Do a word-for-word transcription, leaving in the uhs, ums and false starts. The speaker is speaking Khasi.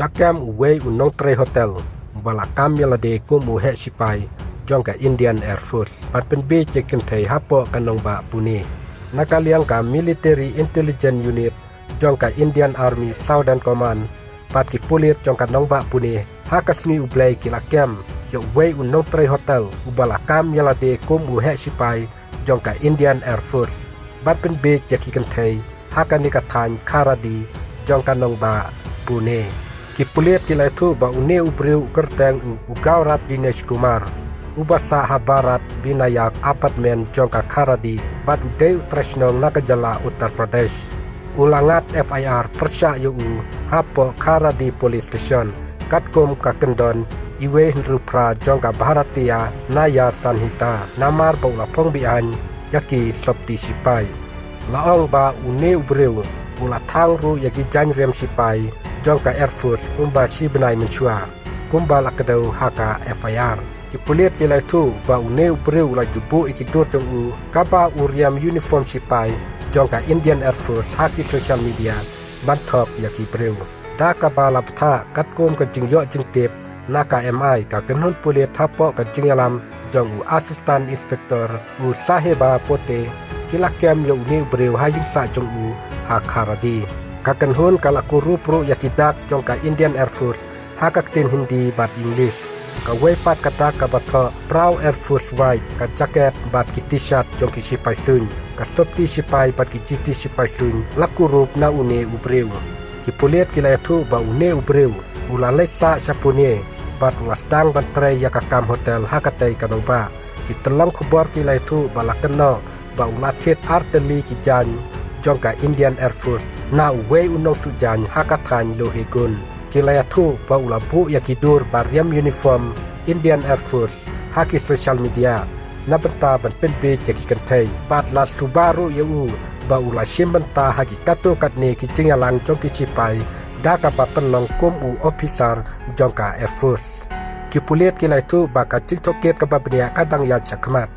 Shah kem uwei u nongtrei hotel uba la kam ïa lade kum u heh shipai jong ka Indian Air Force bad pynbiej ïa ki kynthei hapoh ka nongbah Pune. Na ka liang ka Military Intelligence Unit jong ka Indian Army Southern Command bad ki pulit jong ka nongbah Pune, ha ka sngi U Blei ki la kem ïa uwei u nongtrei hotel uba la kam ïa lade kum u heh shipai jong ka Indian Air Force bad pynbiej ïa ki kynthei ha kane ka thaiñ Kharadi jong ka nongbah Pune. Ki pulit ki la ïathuh ba une u briew u kyrteng u Gaurav Dinesh Kumar, uba sah ha Bharat Vinayak Apartment jong ka Kharadi bad u dei u trai shnong na ka jylla Uttar Pradesh. U la ngat F I R pyrshah ïa u hapoh Kharadi Police Station katkum ka kyndon uwei hynriew phra jong ka Bharatiya Nyaya Sanhita namar ba u la phong beaiñ ïa ki sopti shipai. La ong ba une u briew u la thang ruh ïa ki jaiñ riam shipai jong ka Air Force kumba shi bnai mynshuwa, kumba la kdew ha ka F I R. Ki pulit ki la ïathuh ba une u briew u la ju buh ïa ki dur jong u kaba u riam uniform shipai jong ka Indian Air Force ha ki social media ban thok ïa ki briew. Da kaba la bthah katkum ka jingïoh jingtip na ka M I, ka kynhun pulit hapoh ka jingïalam jong u Assistant Inspector u Saheba Pote, ki la kem ïa une u briew ha ïingsah jong u ha Kharadi. Ka kynhun ka la kurup ruh ïa ki dak jong ka Indian Air Force ha ka ktien Hindi bad English. Kawei pat ka dak kaba thoh Proud Air Force White, ka jacket bad ki T-shirt jong ki shipai suiñ, ka sopti shipai bad ki juti shipai suiñ la kurup na une u briew. Ki pulit ki la ïathuh ba une u briew u la leit sah sha Pune bad u la sdang ban trei ïa ka kam hotel ha katei ka nongbah. Ki tyllong khubor ki la ïathuh ba la kynnoh ba u la thied ar tylli ki jaiñ jong ka Indian Air Force na uwei u nongsuh jaiñ ha ka thaiñ Lohegun. Ki la ïathuh ba u la buh ïa ki dur ba riam uniform Indian Air Force ha ki social media na bynta ban pynbiej ïa ki kynthei bad la suba ruh ïa u ba u la shim bynta ha ki katto katne ki jingïalang jong ki shipai da kaba pynlong kum u officer jong ka Air Force. Ki pulit ki la ïathuh ba ka jingtohkit kaba bniah ka dang ïaid shakhmat.